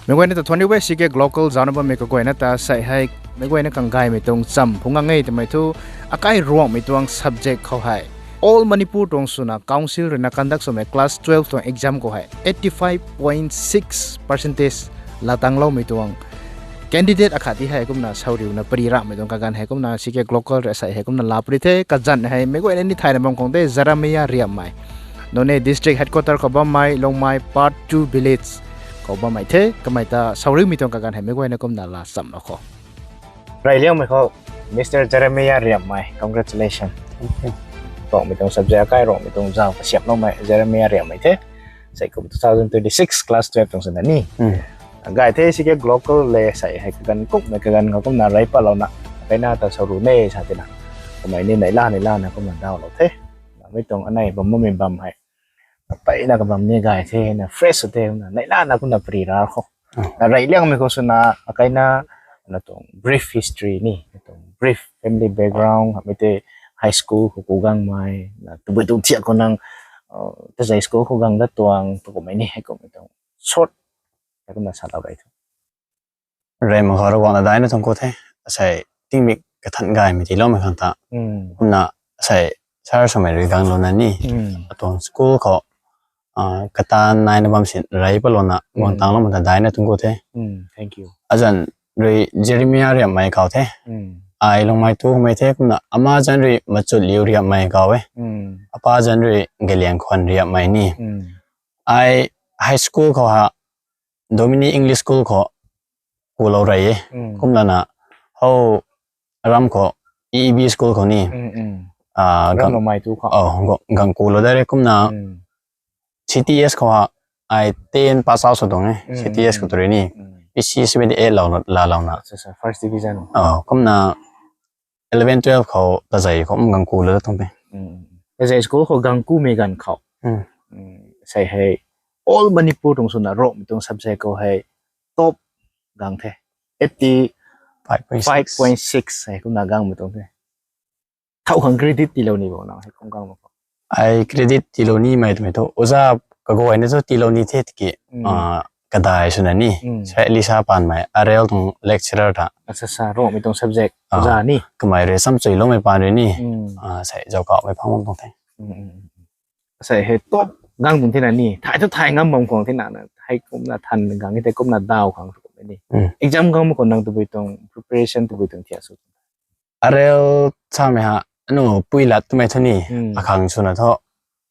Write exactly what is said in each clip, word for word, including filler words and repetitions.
Meic guayna ta thuanc riu e, C K Global zaucna bammei kaguayna ta sei hei, meic guayna khang gaymei tuang cham phungc gang e twmei thu, akai Ruangmei tuang subject khou hei, all Manipur tuang swna council ruina conduct swmei class twelve tuang exam khou hei, eighty five point six percentage latangloumei tuang candidate akhat ti hei kumna sauriuna pari ramhmei tuang kaganv hei kumna C K Global rui sei hei kumna laa pari the. Kazanc hei meic guayna ni thayna bam khang the, Jeremiah Riamei, Noney district headquarter khou bammei Lungmei part two village khou bammei the. Kamei ta sauriumei tuang kaganv hei meic guayna kumna laa chamlou khou. Reyliangmei khou, Mister Jeremiah Riamei, congratulations. Thank you. Ruangmei tuang subject akai Ruangmei tuang zauc kasiamhloumei Jeremiah Riamei the. Sei kum two thousand twenty-six class twelve tuang swna ni gay the. C K Global le sei hei kaganv kumhmei kaganv khou kumna rey patlouna, kaina ta sauru ne sa tina, kamei ni neihla neihlana kumna dawlou the. Mei tuang anei bam bammei bam hei, peyna kabam ni gay the, na fresh the, na neihlana kumna pari ra khou. Na Reyliangmei khou swna, akaina, na tuang brief history ni, na tuang brief family background, hamei tei high school khou ku gangmei, na tabui tuang thiak khou nang, tazei school khou gang dat tuang, tu kummei ni, hei kummei tuang short, hei kumna salou rey thu. Rey mak khou Ravguangc ta daina thuanc ku the, asei tingmik kathan gaymei tiiloumei khang ta. Kumna asei sir swmei rui ganglouna ni, atuang school khou, katan naina bam sin rey patlouna guang tangloumei ta daina thuanc ku the. Azanc rui Jeremiah Riamei kau the. Ai Lungmei tu kamei the, kumna ama zanc rui Machutliu Riamei kau e. Apa zanc rui Galiangkhwan Riamei ni. Ai high school khou ha Dominic English School khou kulou rey e. Kumlana hou ram khou E E B School khou ni, gang kulou de re. Kumna C T S khou ha ai ten pass out sw tuang e, C T S khou tu rui ni, P C seventy eight lou lalouna, first division. Kumna eleven twelve khou tazei khou kum gang kulou da tuang the. Tazei school khou gang kumei ganv khou, sei hei all Manipur tuang swna Ruangmei tuang subject khou hei top gang the, eighty five point six hei kumna gangmei tuang the. Thau khang credit tiilou ni bo nang hei kum gang mak khou? Ai credit tiilou nimei twmei thu oja kaguayna thu tiilou ni the tiki, kadai swna ni, sei Lisa Panmei, Ariel tuang lecturer ta, Ruangmei tuang subject oja ni, kamei rui chamchuiloumei paan rui ni, sei zaukaumei phang bam tuang the. Sei hei top gang tuang thena ni, thay thu thay ngam bam khang thena, hei kumna than gang e tei kumna daw khang sw kummei ni. Exam gang mak khou nang tabui tuang preparation tabui tuang thiak sw? Ariel samei ha, anu pui lat twmei thu ni, akhang swna thu,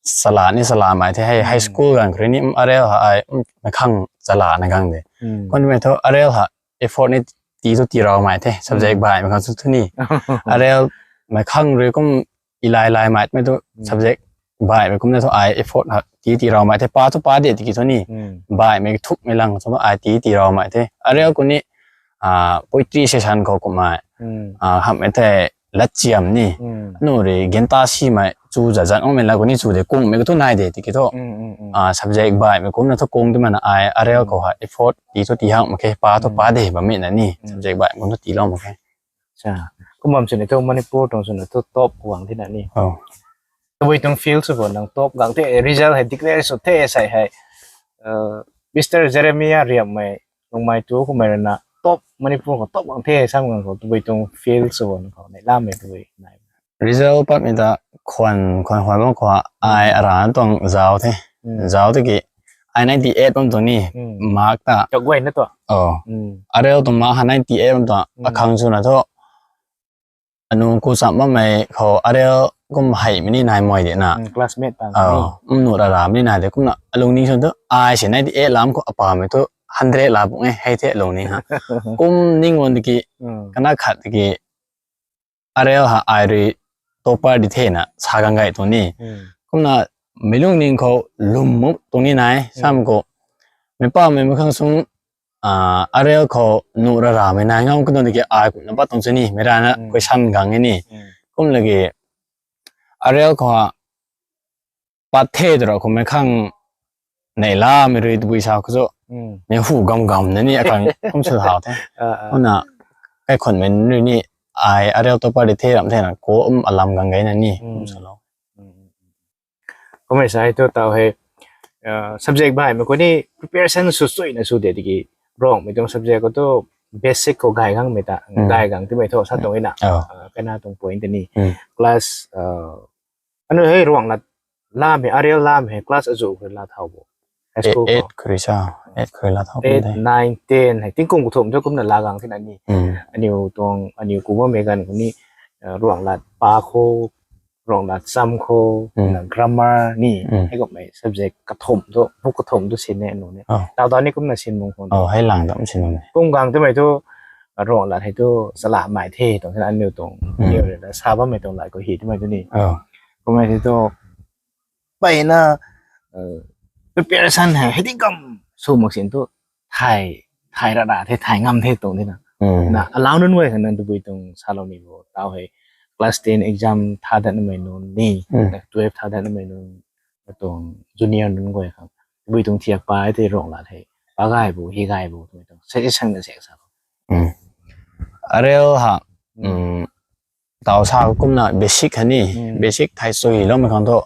sala ni salamei the, hei high school gang khou rui ni, Ariel ha ai, meic khang salana gang de. Kum twmei thu Ariel ha effort ni tii thu tii raumei the, subject baihmei khang sw thu ni. Ariel meic khang rui kum ilai laimei twmei thu subject baihmei kumna thu ai effort ha tii tii raumei the, pa thu pa de tiki thu ni. Baihmei thukmei lang thu ai tii tii raumei the. Ariel khou ni poetry session khou kummei, hamhmei the latchiam ni, anu rui genta simei chu zazan ngmei la khou ni chu de kungmei khou thu nai de tiki thu, subject baihmei kumna thu kung twmei na ai Ariel khou ha effort tii thu tii hak mak khe, pa thu pa de bammei na ni, subject baihmei kum thu tiilou mak khe. Kum bam sini thu Manipur tuang swna thu top guang thena ni. Tabui tuang field sw bo nang top gang the, result hei declare sw the sei hei, Mister Jeremiah Riamei, Lungmei tu kummei rui na top, Manipur khou top gang the sam gang khou tabui tuang field sw bo nang khou neihlamei tabui nai? Result patmei ta khwan khwan khwan bam khou ai ara tuang zauc the. Zauc tiki ai ninety eight bam tuang ni, mark ta. Ariel tuang mark ha ninety eight bam tuang, akhang swna thu anu ku cham bammei khou Ariel kum heimei ni nai mei de na, classmate ta, nu rara mei ni nai de. Kumna alungning sw thu ai si ninety eight lam khou apamei thu hundred la pung e hei the alungning ha. Kum ning guang tiki, kana khat tiki Ariel ha ai rui topper di thena sa gang gay tuang ni. Kumna mei lungning khou lwm mak tuang ni nai sam khou, meic pamei meic khang sung, Ariel khou nu raramei nai ngam katuang tiki ai kumna pat tuang sini mei rana question gang e ni. Kum lagi Ariel khou ha pat the twra khou mei khang neihlamei rui tabui sa khou cho, mei hu gam gam na ni akhang kum sw thau the. Kumna kaikhunmei rui ni ai Ariel topper di the ram thena kum alam gang gay na ni kum swlou. Kummei sa hei thu tau hei subject baihmei khou ni preparation sw suina sw de tiki Ruangmei tuang subject khou tu basic khou gay gangmei ta, gay gang timei thu sa tuang na. Kaina tuang point tei ni. Class, anu hei Ruanglat lamei, Ariel lamei hei class azuh khou la thau bo. High school khou. Eight khou rui sa, eight khou rui la thau. Eight, nine, ten hei tingkum kathumh thu kumna la gang thina ni. Aniu tuang, aniu ku bammei ganv khou ni, Ruanglat pa khou, Ruanglat cham khou, na grammar ni, hei kummei subject kathumh thu, book kathumh thu sin e anu ni. Tau tau ni kumna sin bung khou. Hei lang dam sin bung. Kum gang timei thu, Ruanglat hei tu salamei the tuang thina aniu tuang, aniu rui na sa bammei tuang lat khou hi timei tu ni. Kummei the tu, mpeyna preparation hei hei tingkum sw mak sin tu, thay, thay ra ra the, thay ngam the tuang thina. Na alau nunc guay khang nang tabui tuang salou ni bo, tau hei class ten exam tha datnamei nunc ni, twelve tha datnamei nunc, tuang junior nunc guay khang tabui tuang thiak pa e the Ruanglat hei, pa gay bo, hi gay bo twmei tuang suggestion na sek sa. Ariel ha, tau sa kumna basic ha ni, basic thay suiloumei khang thu,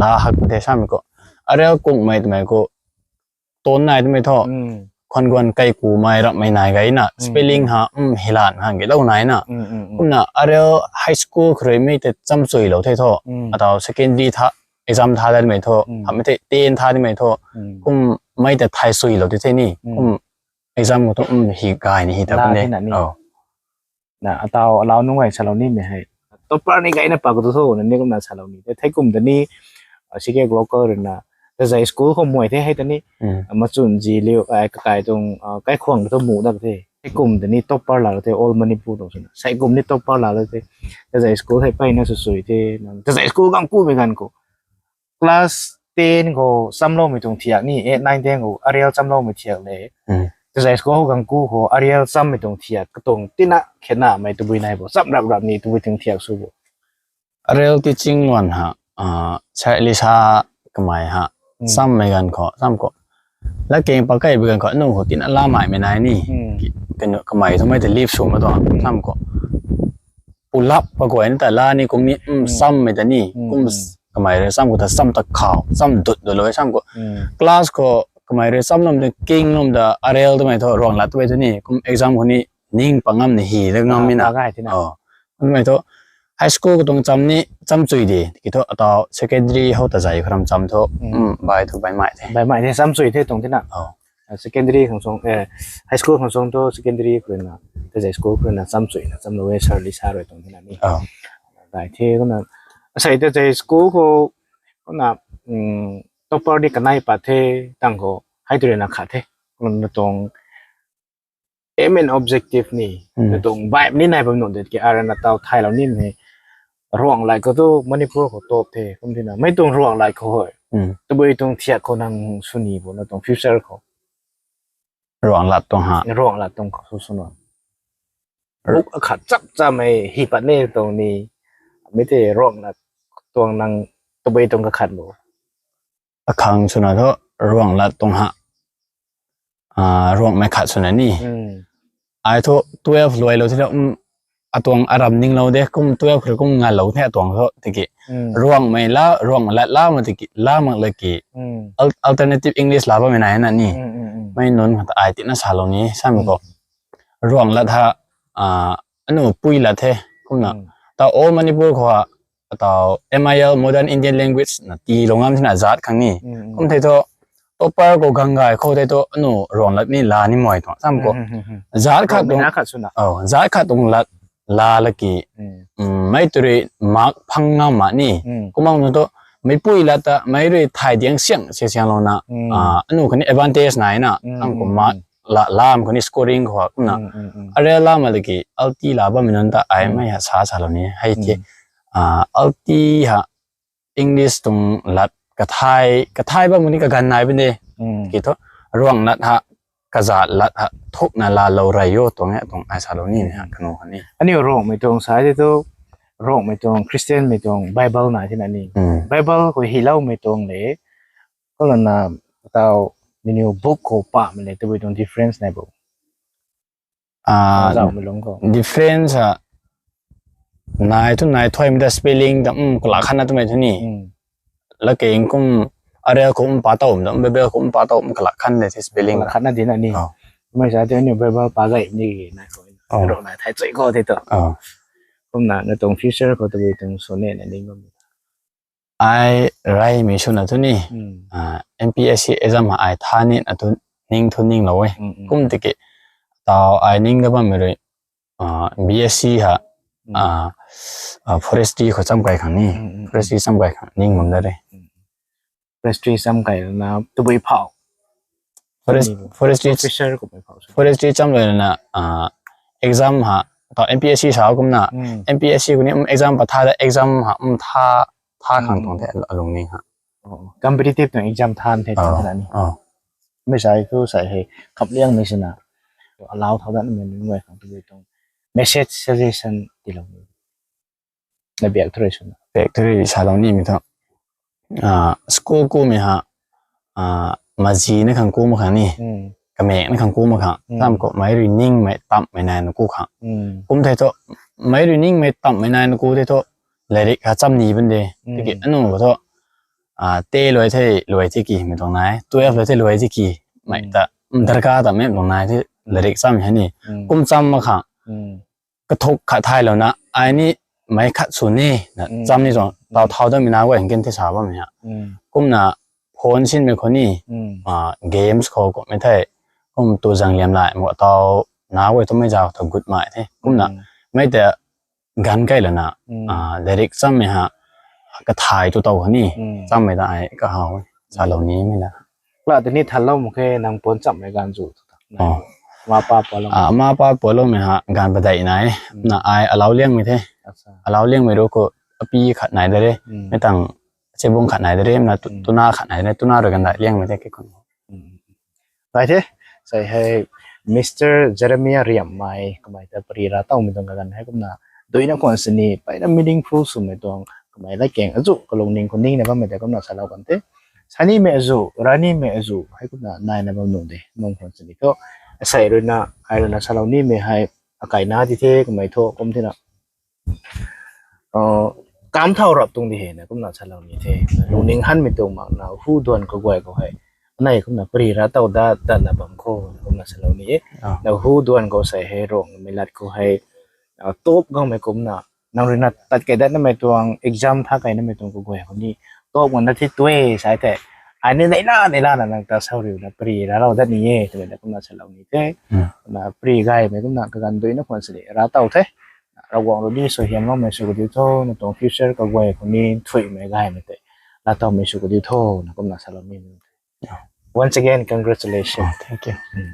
la hak the samei khou. Ariel kungmei twmei khou, ton nai twmei thu, khwan guan kai kumei rapmei nai gayna, spelling ha, hilan khang kilou naina. Kumna Ariel high school khou rui mei tei cham suilou the thu, atau secondary tha, exam tha datmei thu, hamei tei ten tha datmei thu, kummei tei thay suilou ti the ni, kum exam khou thu, hi gay ni hi ta kum de. Na atau alau nunc guay salou nimei hei, topper ni gayna pa khou tu tho na ni kumna salou ni the. Thei kum ta ni, C K Global rui na, Tazei school khou mei the hei ta ni, machun zi liu, kakai tuang, kaikhwang tu mu dat the. Thei kum ta ni topper laalou the, all Manipur tuang swna. Sei kum ni topper laalou the. Tazei school hei mpeyna sw sui the. Tazei school gang kumei ganv khou, class ten khou chamloumei tuang thiak ni, eight, nine, ten khou Ariel chamloumei thiak le. Tazei school khou gang ku khou Ariel chammei tuang thiak katuang tina khenamei tabui nai bo, cham rap rap ni tabui tuang thiak sw bo. Ariel teaching luan ha, sai Lisa kamei ha, chammei ganv khou, cham khou, latkaeng pakai bi ganv khou, anu khou tina lamaimei nai ni, kamei thu mei tei leave sw ma tuang, cham khou, pulap pa guayna ta la ni kum ni, chammei ta ni, kum, kamei rui cham khou ta cham ta khou, cham dut dut lou cham khou. Class khou kamei rui chamlum ta, kinglum ta, Ariel twmei thu, Ruanglat twmei thu ni, kum exam khou ni, ning pa ngam ni hi ta ngam mi na. Kumei thu, high school khou tuang cham ni, cham chui di, ki thu atau secondary hou Tazei khou ram cham thu, bai thu baimei the. Baimei the, cham chui the tuang tina. Secondary khang suang, high school khang suang thu secondary khou rui na, Tazei school khou rui na cham chui na, chamlou e, sir Lisa rui tuang tina ni. Dai the kumna, asei Tazei school khou, kumna, topper di kanei pat the, tang khou, hei tu rui na khat the, kumna tuang aim and objective ni, na tuang vibe ni nai bam nuh de ki, arana tau thaylou nimei, Ruanglat khou tu Manipur khou top the, kum tina, mei tuang Ruanglat khou hei, tabui tuang thiak khou nang sw ni bo na tuang future khou. Ruanglat tuang ha. Ruanglat tuang khou sw sw na. Book akhat chap chamei hi pat ni tuang ni, mei tei Ruanglat tuang nang tabui tuang kakhat bo. Akhang swna thu Ruanglat tuang ha, Ruangmei khat swna ni. Ai thu twelve luailou the, atuang aram ninglou de, kum twelve khou kum ngalou the atuang thu tiki. Ruangmei la, Ruanglat la mak tiki, la mak la ki, alternative English la bammei nai na ni. Mei nunc khat ai tina salou ni, samei khou. Ruanglat ha, anu pui lat the, kumna. Tau all Manipur khou ha, atau M I L, Modern Indian Language na tilou ngam thina zat khang ni. Kum thei thu, topper khou gang gay khou thei thu, anu Ruanglat ni la ni mei tuang, cham khou. Zat khat tuang, zat khat tuang lat, la la ki, mei tu rui mark phang ngam ma ni. Kumna thu, meipui lat ta, mei rui thay diang siang, se sianglouna, anu khatni advantage nai na, cham khou mark, la, lam khou ni scoring khou, kumna. Ariel lam a la ki, alti la bammei nunc ta ai mei ha sa salou ni, hei the. Alti ha, English tuang lat, kathai, kathai bam khou ni kaganv nai bam de. Ki thu, Ruanglat ha, kazat lat ha, thukna laalou rey o tuang e, tuang ai salou ni, ha, kanu khatni. Aniu Ruangmei tuang sa the thu, Ruangmei tuang, Christianmei tuang, Bible nai thina ni. Bible khou hyloumei tuang le, kumna, tau, menu book khou pamei le, tabui tuang difference nai bo. Zauhmei lungc khou. Difference a, nai thu nai thuaymei ta spelling ta, kalak khatna twmei thu ni. Latkaeng kum, Ariel khou pa tow, Bible khou pa tow, kalak khatna the spelling. Kalak khatna dina ni. Mei sa tu ni Bible pa gay ni na ko. Oh. Ro na thai chui ko te to. Oh. Kumna na tuang future khou tabui tuang sw ne na ning bam. Ai raymei swna tu ni, Hmm. ah, M P S C exam ha ai tha ni na tu ning thu ning lou e. Hmm, hmm. Kum tiki, tau ai ning da bammei rui, ah, B S C ha, Hmm. ah, ah, forestry khou cham kai khang ni, Hmm, hmm, hmm. forestry cham kai khang ning bam da re. Hmm. Forestry cham kai na tabui phau. Forest-, Ni forestry, Officer khou bai phau. Forestry cham lou na, ah, exam ha, tau M P S C sa kumna, Hmm. M P S C khou ni, um, exam pa tha da, exam ha, um, tha, tha khang Hmm. tuang the, alung ni ha. Oh, competitive tuang exam than the, Oh, than ni. oh. Mei sai thu sai hei, khap liang mei sina. Allow thau dat mei nunc guay khang tu tuang message suggestion ti lou. Na biak thu rui swna. Biak thu rui sa lou ni mei thu. Ah, school ku mei ha, ah, mazi na khang ku ma khang ni. Hmm. Kamek na khang ku ma khang. Hmm. Tam khou mei rui ning mei tam mei nai na ku khang. Hmm. Kum the thu, mei rui ning mei tam mei nai na ku the thu, lairik ha cham ni bam de. Hmm. Tiki anu khou thu, ah, te luai the, luai the ki mei tuang nai. Twelve luai the, luai the ki. Mei Hmm. ta, um, darkar ta mei tuang nai the, Hmm. lairik cham hei ni. Hmm. Kum cham ma khang. Hmm. Kathuk khat thay lou na, ai ni mei khat sw ni, na Hmm. cham ni tuang, tau Hmm. thau dat mei na guay hang ken the sa bam mei ha. Hmm. Kumna phone sin mei khou ni, Hmm. ah, games khou kum mei the, kum tu zang liam lai, mo tau na guay tu mei zau tu gut mai the. Kumna, Hmm. mei te gan kai lou na, Hmm. ah, lairik cham mei ha, kathai tu tau khou ni, Hmm. cham mei ta ai ka hau, sa lou ni mei na. Kla tini than lou mak khe nang pon cham mei gan zu. Oh. Ma pa pon lou. Ah, ma pa pon lou mei ha, gan padai nai. Hmm. Na ai allow liang mei the. Acha. Allow liang mei ru khou api khat nai da re. Hmm. Mei tang chibung khat nai da re. Na tu, Hmm. tuna khat nai da re. Tuna rui gan dai liang mei the ki khun. Hmm. Nai the, sai hei Mister Jeremiah Riammei, kamei ta pari ra tau mei tuang kaganv hei kumna, duina khwan sini, paina meaningful swmei tuang, kamei la keng azu, kalung ning khou ning na bammei ta kumna sa lou kan the. Sani mei azu, rani mei azu, hei kumna nai na bam nung de, nung khwan sini thu, sai rui na, ai rui na sa lou ni mei hei, akai na di the, kamei thu, kum thina. Uh, kam thau rap tuang di hei na kumna sa lou ni the. Lungning han mei tuang mak na hu duan kaguay khou hei. Anei kumna pari ra tau dat, dat na bam khou na kumna sa lou ni e. Ah. Na hu duan khou sai hei rong mei lat khou hei, uh, top gang mei kumna. Nang rui na tat kai dat na mei tuang exam tha kai na mei tuang kaguay khou ni. Top gang na thi tue sai the. Ai ni nei la, nei la na nang ta sau riu na pari ra rau dat ni e. Twmei na kumna sa lou ni the. Hmm. Na pari gay mei kumna kaganv duina khwan sini ra tau the. Ravguangc rui ni suaihiam loumei sw kadiu tho, na tuang future kaguay khou ni thuimei gaymei tei. Laa towmei sw kadiu tho, na kumna sa lou ni. Yeah. Once again, congratulations. Oh, thank you. Mm.